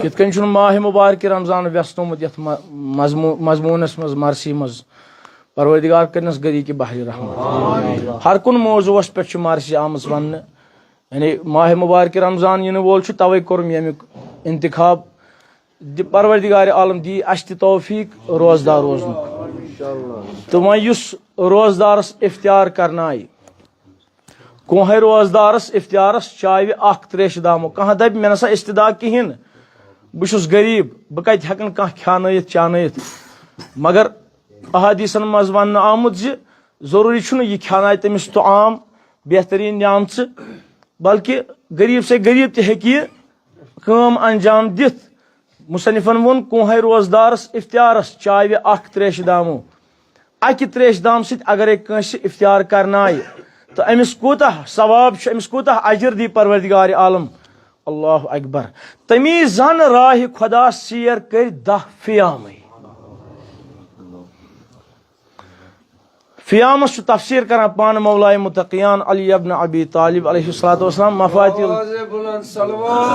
کِتھ کٔنۍ چھُنہٕ ماہِ مبارک رمضان ویژنومُت یتھ م-، مضموٗ-، مضموٗنس منٛز مرثی منٛز؟ پروردگار کٔرنس غریقِ بحرِ رحمت۔ ہر کُنہِ موضوعس پٮ۪ٹھ چھِ مرثی آمٕژ وننہٕ۔ یعنی ماہِ مبارک رمضان یِنہٕ وول چھُ، توے کوٚرُم ییٚمیُک انتخاب۔ دِ-، پروردگار عالم دی اسہِ تہِ توفیق روزدار روزنُک۔ تہٕ وۄنۍ یُس روزدارس افطار کرنایہِ، کونٛہے روزدارس افطارس چاوِ اکھ تریشہِ دامو، کانٛہہ دپہِ، "مےٚ نسا استدعا کِہیٖنۍ، بہٕ چھُس غریب، بہٕ کتہِ ہٮ۪کن کانٛہہ کھیانٲیِتھ چانٲیِتھ؟" مگر احادیثن منٛز وننہٕ آمُت زِ ضروٗری چھُنہٕ یہِ کھیانایہِ تٔمِس طعام، بہتریٖن نعمژٕ، بلکہِ غریب سے غریب تہِ ہیٚکہِ یہِ کٲم انجام دِتھ۔ مصنفن ووٚن، کونٛہے روزدارس افطارس چاوِ اکھ تریشہِ دامو۔ اکہِ تریشہِ دامہٕ سۭتۍ اگرے کٲنٛسہِ افطار کرنایہِ، تہٕ أمِس کوٗتاہ ثواب چھُ، أمِس کوٗتاہ اجر دی پروردگار عالم۔ اللہ اکبر۔ تمی زن راہِ خدا سیر کٔرۍ دہ فیامٕے۔ فیامس چھُ تفسیر کران پانہٕ مولائے متقیان علی ابن ابی طالب علیہ الصلوۃ والسلام، مفاتیح ال- آواز بلند صلوات۔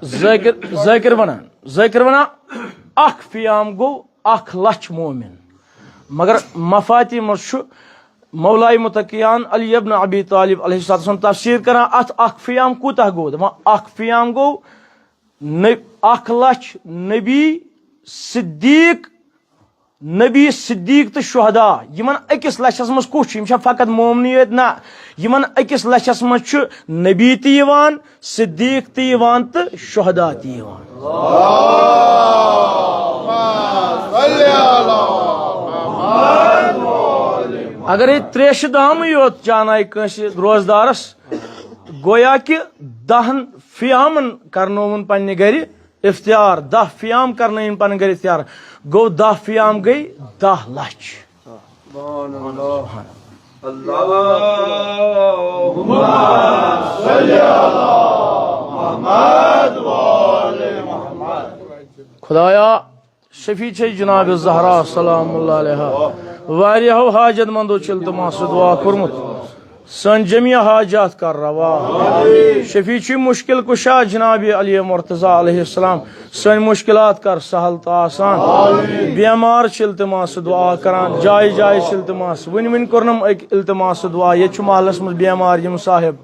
ذاکر، ذاکر ونان، ذاکر ونان، اکھ فیام گوٚو اکھ لچھ مومن۔ مگر مفاتیح منٛز چھُ مولائے متقیان علی ابن ابی طالب علیہ الصلوۃ والسلام تفسیر کران اتھ اکھ فیام کوٗتاہ گوٚو؟ دپان اکھ فیام گوٚو نہ، اکھ لچھ نبی، صدیق، نبی، صدیق تہٕ شہدا۔ یِمن أکِس لچھس منٛز کُس چھُ؟ یِم چھا فقط مومنٕے یٲتۍ؟ نہ، یِمن أکِس لچھس منٛز چھُ نبی تہِ یِوان، صدیق تہِ یِوان تہٕ شہدا تہِ یِوان۔ اگرے تریشہِ دامٕے یوت چانایہِ کٲنٛسہِ روزدارس، گویا کہِ دہن فیامن کرنووُن پننہِ گرِ افتیار، دہ فیام کرنٲوِن پننہِ گرِ افتیار، گوٚو دہ فیام گٔے دہ لچھ۔ سبحان اللہ۔ اللہم صل علی محمد و آل محمد۔ خدایا، شفیع چھے جناب زہرا سلام اللہ علیہا۔ واریاہو حاجت مندو چھِ التماس دعا کوٚرمُت۔ سٲنۍ جمیع حاجات کر روا۔ شفیع چھُے مشکل کشا جناب علی مرتضی علیہ السلام۔ سٲنۍ مشکلات کر سہل تہٕ آسان۔ بیمار چھِ التماس دعا کران، جایہِ جایہِ چھِ التماس۔ وٕنہِ وٕنہِ کوٚرنم أکۍ التماس دعا۔ ییٚتہِ چھُ محلس منٛز بیمار یِم صاحب۔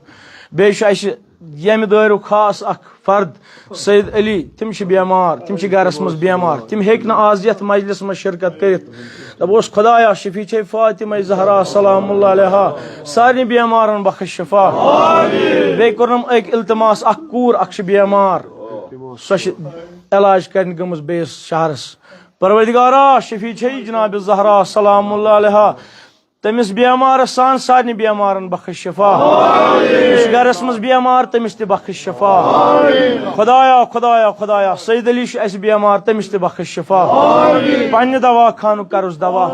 بیٚیہِ چھُ اَسہِ ییٚمہِ دٲریُک خاص اکھ فرد سید علی، تِم چھِ بیمار، تِم چھِ گرس منٛز بیمار، تِم ہیٚکۍ نہٕ آز یتھ مجلس منٛز شرکت کٔرِتھ۔ دپوس، خدایا، شفیع چھے فاطمہ زہرا سلام اللہ علیہا، سارنٕے بیمارن بخش شفا۔ بیٚیہِ کوٚرنم أکۍ التماس، اکھ کوٗر اکھ چھِ بیمار، سۄ چھِ علاج کرنہِ گٔمٕژ بیٚیِس شہرس۔ پروردگارا، شفیع چھے جناب زہرا سلام اللہ علیہا، تٔمِس بیمارس سان سارنٕے بیمارن بخش شفا۔ یُس گرس منٛز بیمار، تٔمِس تہِ بخش شفا۔ خدایا، خدایا، خدایا، سید علی چھُ اَسہِ بیمار، تٔمِس تہِ بخش شفا۔ پننہِ دوا خانُک کرُس دوا،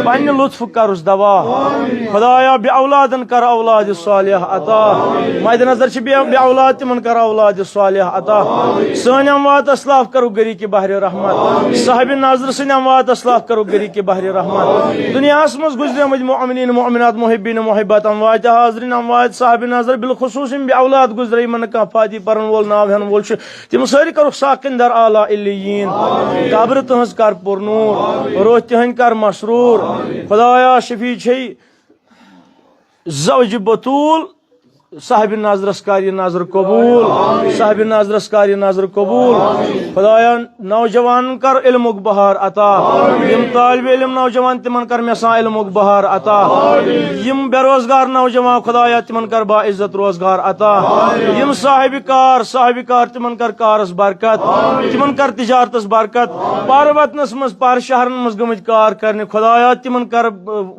پننہِ لطفُک کرُس دوا۔ خدایا، بے اولادن کر اولاد صالح عطا۔ مد نظر چھِ بے، بے اولاد، تِمن کر اولاد صالح عطا۔ سٲنۍ اموات اسلاف کرو گری کہ بحر رحمت۔ صاحب نظر سٕنٛدۍ اموات اسلاف کرو گری کہ بحر رحمت۔ دنیاہس منٛز گزریمٕتۍ مؤمنین، مؤمنات، محبین، محبات، اموات، حاضرین، اموات، صاحب نظر بالخصوص یِم بے اولاد گزرے، یِمن نہٕ کانٛہہ فاتح پرن وول، ناو ہٮ۪ن وول چھُ، تِم سٲری کرُکھ ساکن در اعلیٰ علیین۔ قبر تہنٛز کر پُر نور، روح تِہنٛدۍ کر مسرور۔ خدایا، شفیع چھے زوج بتول، صاحب نظرس کر یہِ نظر قبول، صاحب نظرس کر یہِ نظر قبول۔ خدایا، نوجوانن کر علمُک بہار عطا۔ یِم طالب علم نوجوان، تِمن کر مےٚ سان علمُک بہار عطا۔ یِم بے روزگار نوجوان، خدایا، تِمن کر باعزت روزگار عطا۔ یِم صاحب کار، صاحب کار، تِمن کر کارس برکت، تِمن کر تجارتس برکت۔ پار وطنس منٛز، پار شہرن منٛز گٔمٕتۍ کار کرنہِ، خدایا، تِمن کر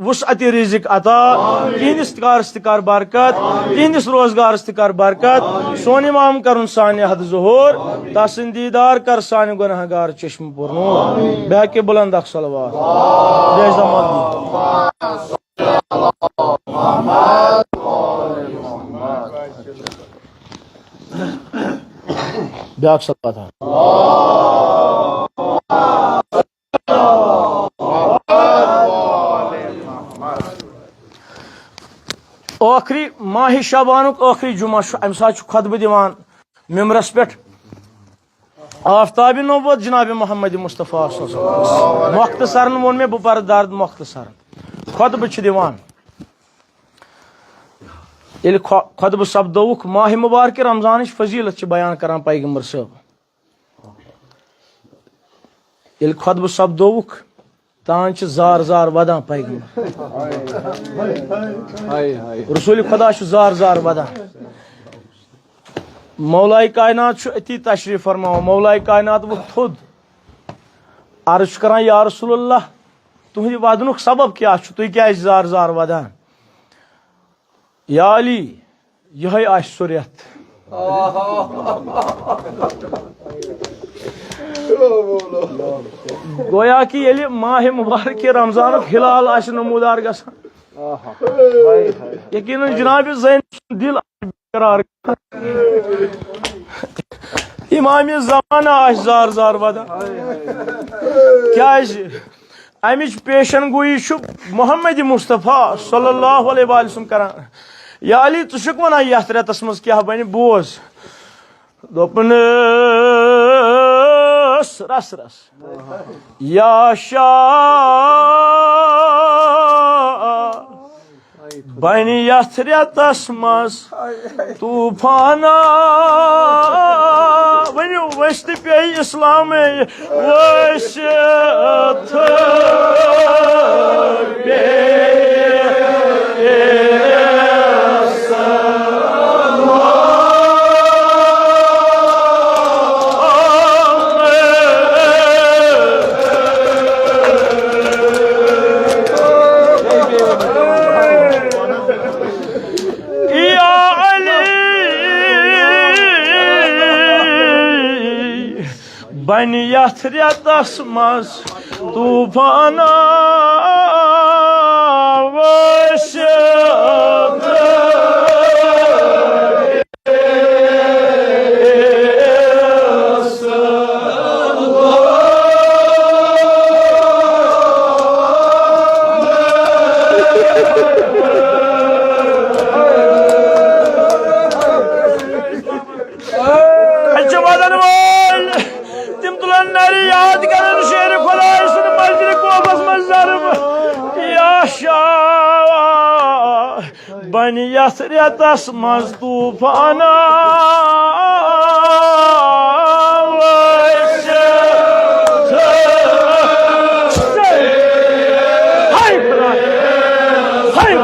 وسعت رزق عطا۔ تِہنٛدِس کارس تہِ کر برکت، تِہنٛدِس روزگارس تہِ کر برکت۔ سون امام کرُن سانہِ حد ظہور، تسٕنٛدۍ دیدار کر سانہِ گناہ گار چشم پُر نور۔ بحق بلند اکھ صلوات۔ جائزہ مقبول۔ بیاکھ صلوات۔ ٲخری ماہِ شعبانُک ٲخری جمعہ چھُ، اَمہِ ساتہٕ چھُ خطبہٕ دِوان ممبرس پٮ۪ٹھ آفتاب نبوت جناب محمد مصطفیٰ صلی اللہ علیہ وسلم۔ مختصرن ووٚن مےٚ، بہٕ پرٕ درد مختصرن۔ خطبہٕ چھِ دِوان۔ ییٚلہِ خو-، خطبہٕ سپدووُکھ، ماہِ مبارک رمضانٕچ فضیلت چھِ بیان کران پیغمبر صٲب۔ ییٚلہِ خطبہٕ سپدووُکھ، تان چھِ زار زار ودان پیغمبر۔ رسول خدا چھُ زار زار ودان۔ مولائے کائنات چھُ أتی تشریف فرماوان۔ مولائے کائنات ووٚتھ تھوٚد، عرض چھُ کران، یا رسول اللہ، تُہنٛدِ ودنُک سبب کیٛاہ چھُ؟ تُہۍ کیٛازِ زار زار ودان؟ یا علی، یِہوٚے آسہِ سُہ رٮ۪تھ۔ گویا کہِ ییٚلہِ ماہِ مبارک رمضانُک ہلال آسہِ نمودار گژھان، یقیناً جناب زین سُنٛد دل آسہِ قرار۔ امام زمانہ آسہِ زار زار ودان۔ کیازِ؟ امِچ پیشن گویی چھُ محمد مصطفیٰ صلی اللہ علیہ وآلہ وسلم کران۔ یا علی، ژٕ چھُکھ ونان یتھ رٮ۪تس منٛز کیٛاہ بنہِ؟ بوز۔ دوٚپنَس، رس رس، یا شاہ، بنہِ یتھ رٮ۪تس منٛز طوفانہ، ؤنِو، ؤسۍ تہِ پیٚیہِ اسلامٕے، ؤسِتھ پیٚیہِ اسلام۔ یا علی، بنہِ یتھ رٮ۪تس منٛز طوفانہ ؤسِتھ۔ اَتہِ چھِ وَدَن وٲلۍ، تِم تُلَن نَرِ، یاد کَرَن شیرِ خۄداے سُنٛد مسجدِ کوفَس منٛز ضرب۔ یا شاہ، بنہِ یتھ رٮ۪تس منٛز طوفانہ ؤسِتھ۔ ہاے خۄداے، ہاے۔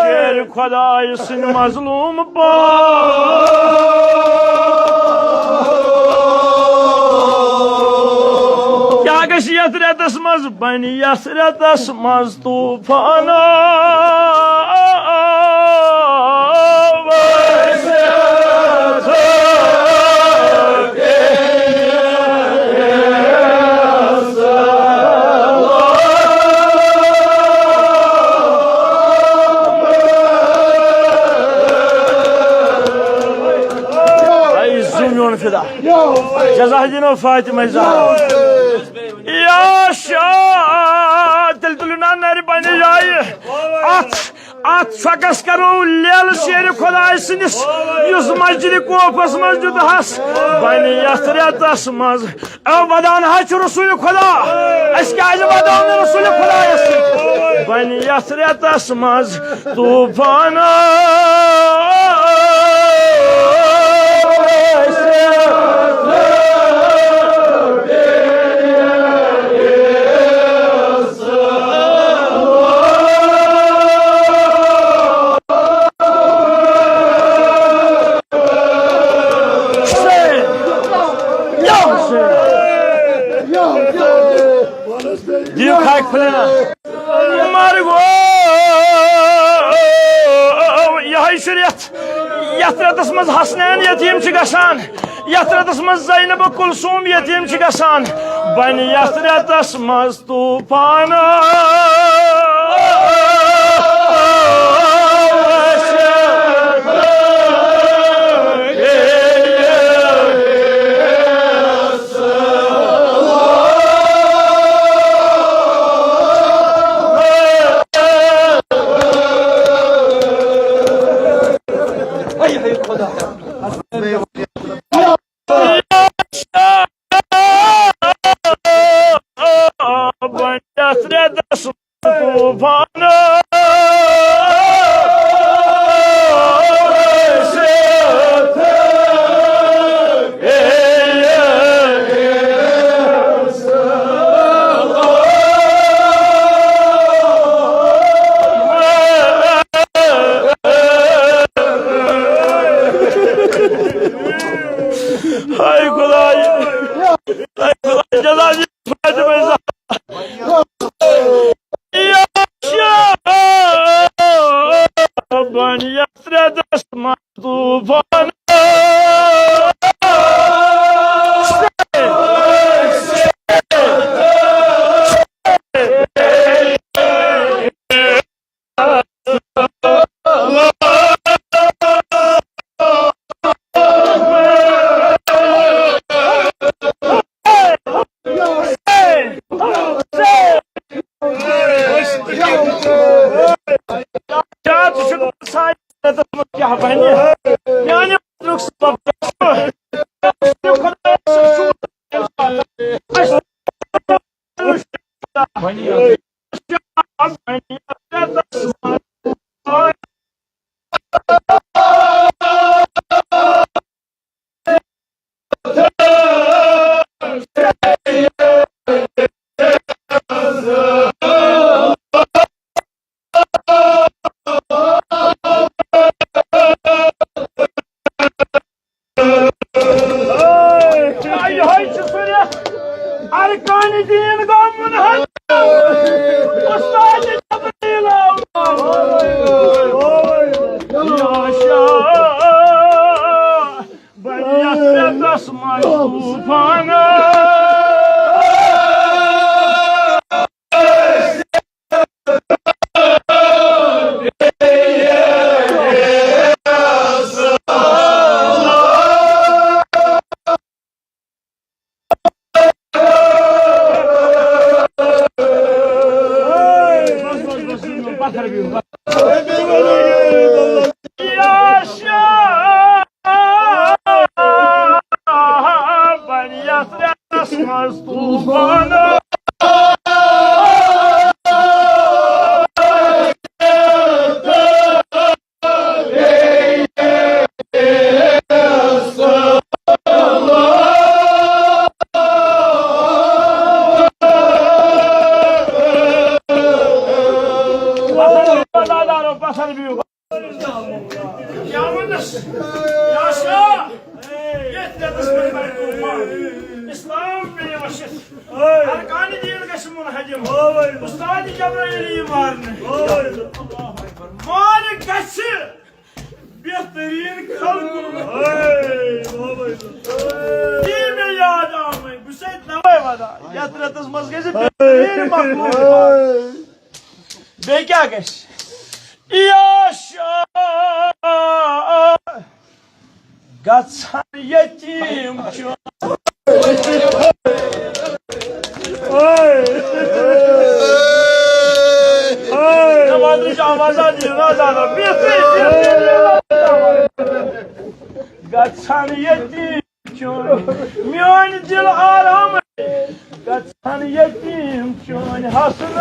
شیر خدای سٕنٛدۍ مظلوم پا۔ کیٛاہ گژھِ یتھ رٮ۪تس منٛز؟ بنہِ یتھ رٮ۪تس منٛز طوفانہ۔ اے زو میون فدا، جزا دینو فاطمہ زہرا۔ یا شاہ، تیٚلہِ تُلِو نا نرِ بنہِ جایہِ۔ اتھ، اتھ چھۄکس کرو لیلہٕ شیرِ خۄداے سٕنٛدِس، یُس مسجدِ کوفس منٛز دیُتہس۔ بنہِ یتھ رٮ۪تس منٛز۔ او ودان حظ چھُ رسول خدا۔ أسۍ کیازِ وداو نہٕ رسول خدایس سۭتۍ؟ بنہِ یتھ رٮ۪تس منٛز طوفان۔ دِیِو کھاے کھُلے نا۔ مرگو، یہے چھُ رٮ۪تھ، یتھ رٮ۪تس منٛز حسنین یتیٖم چھِ گژھان، یتھ رٮ۪تس منٛز زینب کلثوم یتیٖم چھِ گژھان۔ بنہِ یتھ رٮ۪تس منٛز طوفان۔ طوفان۔ ہاے خداے، ہاے خداے، جزا دِ فاطمہ زہرا۔ یا شاہ، بنہِ یتھ رٮ۪تس منٛز طوفان۔ یِہوٚے چھُ سُہ رٮ۪تھ ارکانِ دیٖن گوٚو منحل۔ اُستادِ جبریٖل آو۔ یا شاہ، بَنہِ یَتھ رٮ۪تَس منٛز طوٗفان۔ کیٛاہ وَنَس؟ یا شاہ، یَتھ رٮ۪تَس منٛز بَنہِ طوٗفان۔ اِسلام پیٚیہِ وٕچھِتھ۔ ارکانِ دیٖن گژھِ منہدم۔ اُستادِ جبرائیل یی مارنہٕ۔ مارٕ گژھِ بہتریٖن خلقُک۔ یی مےٚ یاد آمٕے، بہٕ چھُسَے تَوَے وَنان، یَتھ رٮ۪تَس منٛز گژھِ بہتریٖن مخلوق۔ بیٚیہِ کیٛاہ گژھِ؟ یا شاہ، گژھن یتیٖم چون۔ اوے۔ اوے۔ نمازٕچ آوازا دِیِو نا زیادٕ۔ بِہتھٕے، بِہتھٕے۔ گژھن یتیٖم چون۔ میون دل آرام۔ گژھن یتیٖم چون حسن۔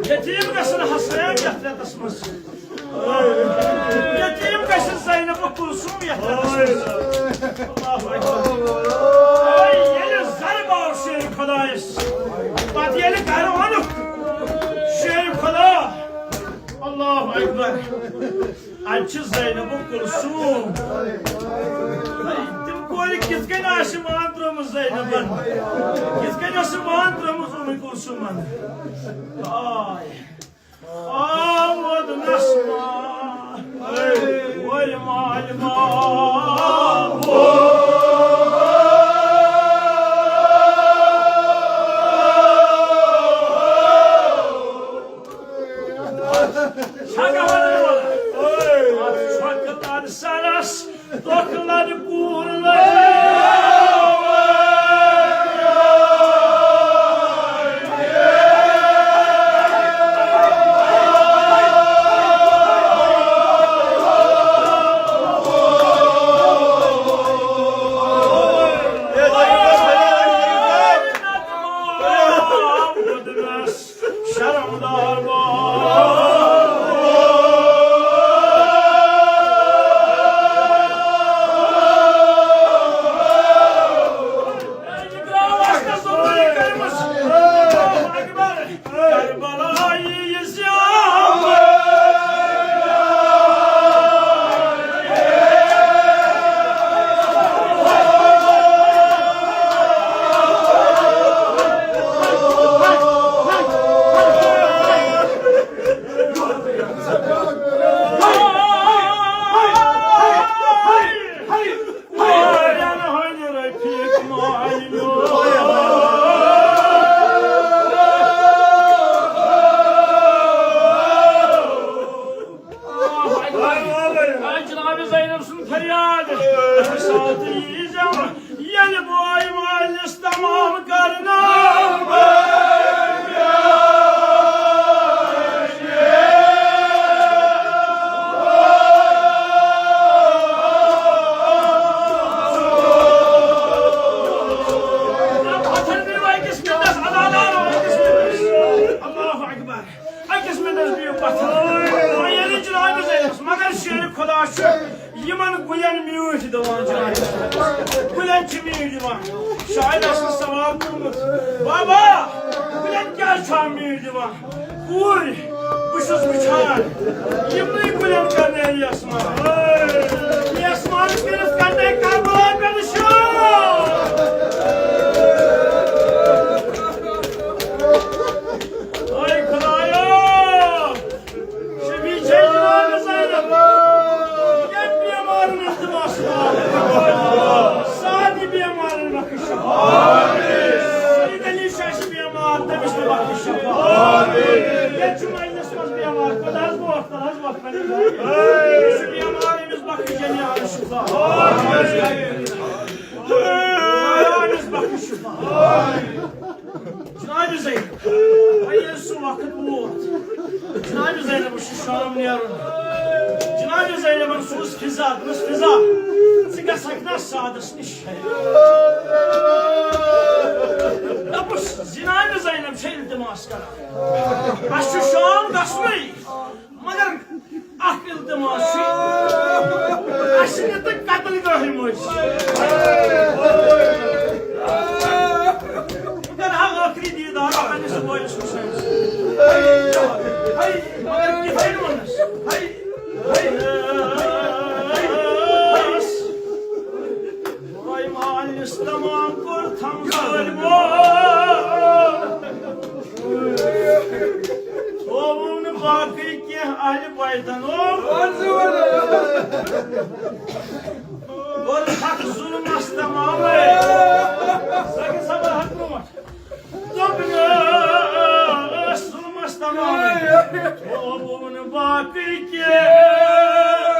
یتیٖم گژھن حسنین یتھ رٮ۪تس منٛز۔ یتیٖم گژھِ زینب و کلثوم یتھ رٮ۪تس منٛز۔ اللہ اکبر۔ اے ییٚلہِ ضرب آو شیرِ خۄدایس، پتہٕ ییٚلہِ گرٕ ووٚنُکھ، شیرِ خۄدا، اللہ اکبر۔ اتہِ چھِ زینب و کلثوم۔ تِم کورِ کِتھ کٔنۍ آسہِ مان ترٲومٕژ زینبن؟ کِتھ کٔنۍ ٲسٕکھ مان ترٲومٕژ اُمہِ کلثومن؟ آے۔ آمُت نسمہ، ورۍ مالہِ ماں۔ چھکان، چھۄکہٕ لد سرس، تۄکہٕ لد پوٗرٕ لد۔ شرمدار باد۔ سُنٛد فریاد، اَمہِ ساتہٕ ییٖزٮ۪و، ییٚلہِ بٲے مٲلِس تمام کرنہٕ۔ پتھر پیٚیہِ أکِس مِنٹَس، اللہ، اللہ، أکِس مِنٹَس۔ اللہ اکبر۔ أکِس مِنٹَس بِہِو پَتھَر۔ وۄنۍ ییٚلہِ جنابِ زینَس، مگر شیرِ خۄدا چھُ یِمَن گُلٮ۪ن میٖٹھۍ دِوان جنابِ زینَس۔ گُلٮ۪ن چھِ میٖٹھۍ دِوان۔ شاید آسہِ نہٕ سوال کوٚرمُت، بابا، گُلٮ۪ن کیٛازِ چھُ میٖٹھۍ دِوان؟ کوٗرۍ، بہٕ چھُس وٕچھان، یِمنٕے گُلٮ۪ن کَرنَے یَس مان۔ یَس مان کٔرِتھ کَرنَے کَربلا پٮ۪ٹھ شور۔ اے خۄدایا، شفیع چھے جناب زینب۔ ییٚتہِ بیمارن التماس کران۔ سارنٕے بیمارن بخش شفا۔ سید علی شاہ چھِ بیمار، تٔمِس تہِ بخش شفا۔ ییٚتہِ چھُ مجلس منٛز بیمار، خۄدا حظ ووت، خۄدا حظ ووت، خۄدا حظ ووت۔ یہِ چھُ بیمار، أمِس بخش جمیعن شفا۔ أمِس بخش شفا۔ جناب زینب، وۄنۍ ییٚلہِ سُہ وقت ووت، جناب زینبَس چھُ شام نیرُن۔ جناب زینبَن سوٗز فضا، دوٚپُس، "فضا، ژٕ گژھکھ نا سعدَس نِش؟" دوٚپُس، جناب زینب چھےٚ التماس کران، "اَسہِ چھُ شام گژھنُے۔" مگر اکھ التماس چھُ، اَسہِ نہٕ تہٕ قتل گاہہِ منٛز۔ بہٕ کرٕ ہا ٲخری دیٖدار پننِس بٲیِس حُسینَس۔ ہے، مگر کِتھ کٔنۍ ووٚنُس؟ ہے، ہے، ہے۔ بٲے مٲلِس تمام کوٚر تھم ظٲلمو۔ تھووُن باقٕے کینٛہہ اہلِ بیتن۔ او، کوٚر حق ظُلمس تمامے۔ سٲنۍ صبر حق برونٛٹھ۔ دوٚپنَس ظُلمس تمامے۔ تھووُن باقٕے کینٛہہ۔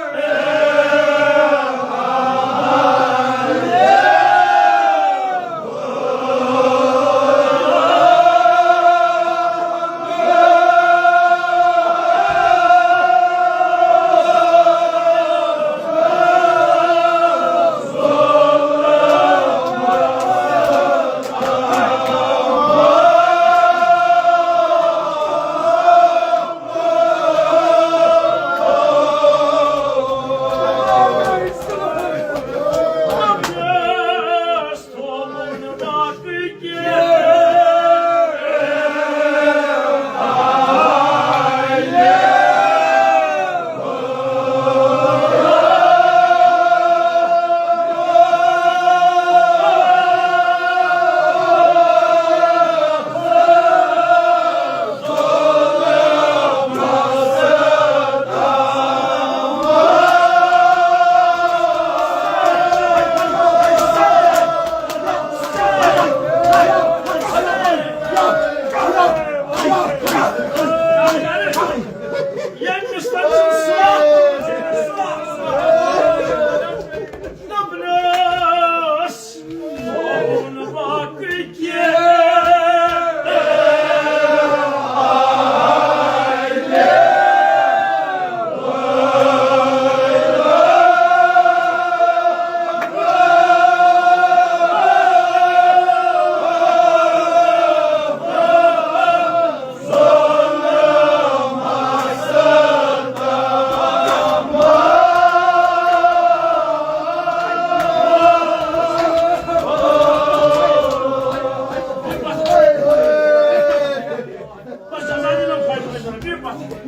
بس جزاک اللہ خیر، بس جناب، بِہِو پتھ۔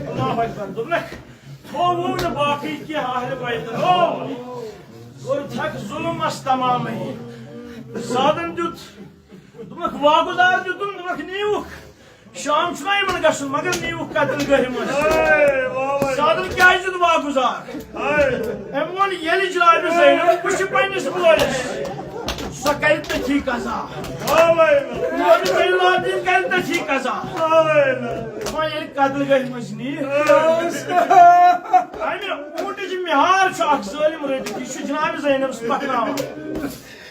اللہ اکبر۔ دوٚپنَکھ، تھووُن نہٕ باقٕے کینٛہہ اہلِ بیتن۔ او، کوٚر تھکھ ظُلمس تمامٕے۔ زادن دیُت، دوٚپنَکھ، واگُزار دیُتُن، دوٚپنَکھ، نیٖوُکھ۔ شام چھُنہ یِمن گژھُن، مگر نیٖوُکھ قتل گاہہِ منٛز۔ ہے، واہ، واہ۔ زادن کیٛازِ دیُت واگُزار؟ ہے۔ أمۍ ووٚن، ییٚلہِ جنابِ زینب وٕچھِ پننِس مٲلِس، سۄ کرِ تٔتھی قضا۔ واہ، واہ، واہ۔ جنابِ زینالعابدین کرِ تٔتھی قضا۔ واہ، واہ، واہ۔ وۄنۍ ییٚلہِ قتل گاہہِ منٛز نی، ہے۔ اَمہِ اوٗنٹٕچ یار چھُ اکھ ظٲلِم رٔٹِتھ، یہِ چھُ جناب زینبس پکناوان۔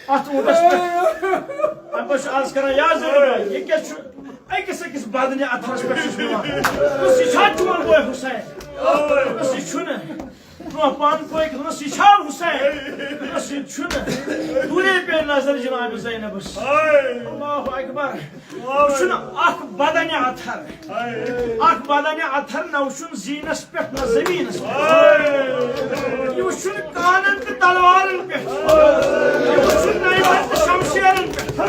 اتھ اوٗنٹس پٮ۪ٹھ۔ اَمہِ پتہٕ چھُ عرض کران، یا زینب، یہِ کیٛاہ چھُ أکِس أکِس بدنہِ اَتھرس پٮ۪ٹھ چھُس نِوان؟ دوٚپُس، یہِ چھا چون بوے حسین؟ دوٚپُس، یہِ چھُنہٕ۔ برونٛہہ پہن پٔکۍ، دوٚپُس، یہِ چھا حسین؟ دوٚپُس، یہِ چھُنہٕ۔ دوٗرے پیٚیہِ نظر جناب زینبس۔ اللہ اکبر۔ وٕچھُن اکھ بدنہِ اَتھر، اکھ بدنہِ اَتھر، نہ وٕچھُن زیٖنس پٮ۪ٹھ نہ زٔمیٖنس پٮ۪ٹھ۔ یہِ وٕچھُن کانن تہٕ تلوارن پٮ۪ٹھ، یہِ وٕچھُن نایفن تہٕ شمشیرن پٮ۪ٹھ۔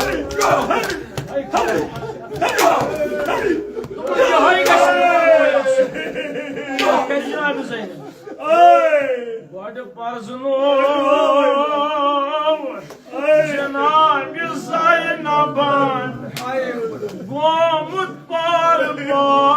یِہوٚے گژھِ نہٕ۔ یہِ کیٛازِ جناب زینب؟ گۄڈٕ پرزنوو جناب زینبن گومُت پار پار۔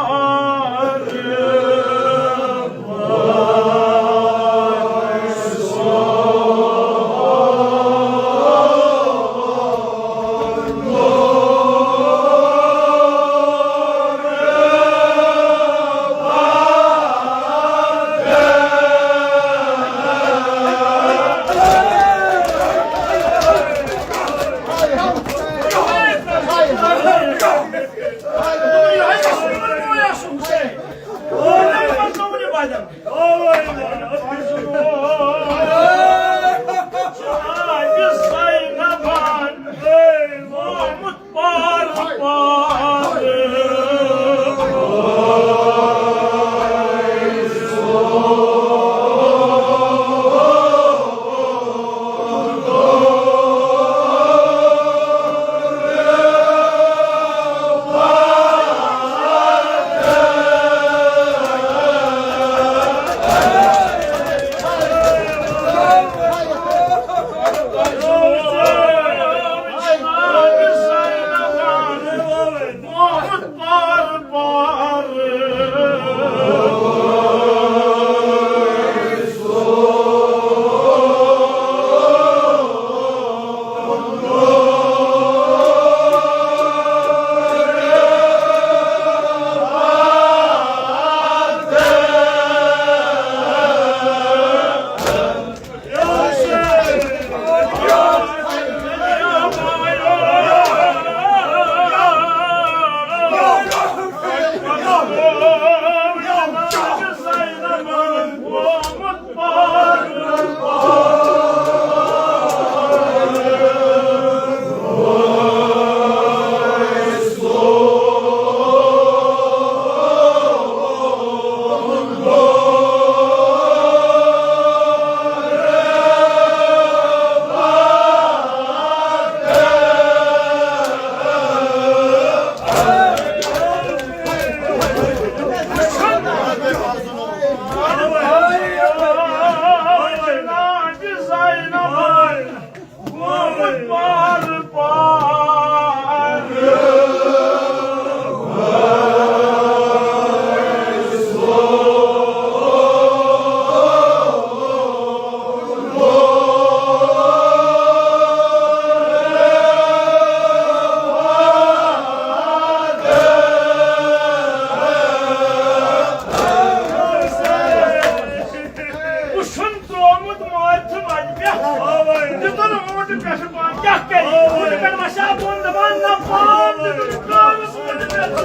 وٕچھُن ترٛوومُت مٲرِتھ وَنہِ مےٚ۔ دِتُن اوٗنٹہٕ پٮ۪ٹھٕ پان کیٛاہ کَرِ؟ اوٗنٹہٕ پٮ۪ٹھ وَسیا بۄن دَپان نہ پان دِتُن کٲرِس اوٗنٹہٕ پٮ۪ٹھ۔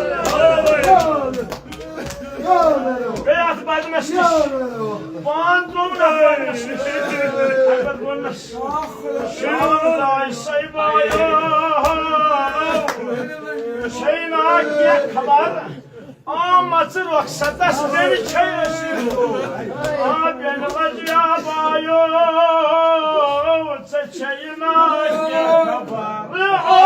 بیٚیہِ اَتھ بدنَس نِش۔ پان ترٛووُن اَتھ بدنَس نِش۔ اَتھ پَتہٕ ووٚننَس، شام داے سَے بایا۔ چھے نا کینٛہہ خبر؟ آمژ رۄخصتس بیٚنہِ چھے أسۍ۔ آ بیٚنہِ لجہِ آبایو، ژےٚ چھے نہ کینٛہہ خبر۔ آ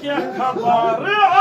کیٛاہ خبر؟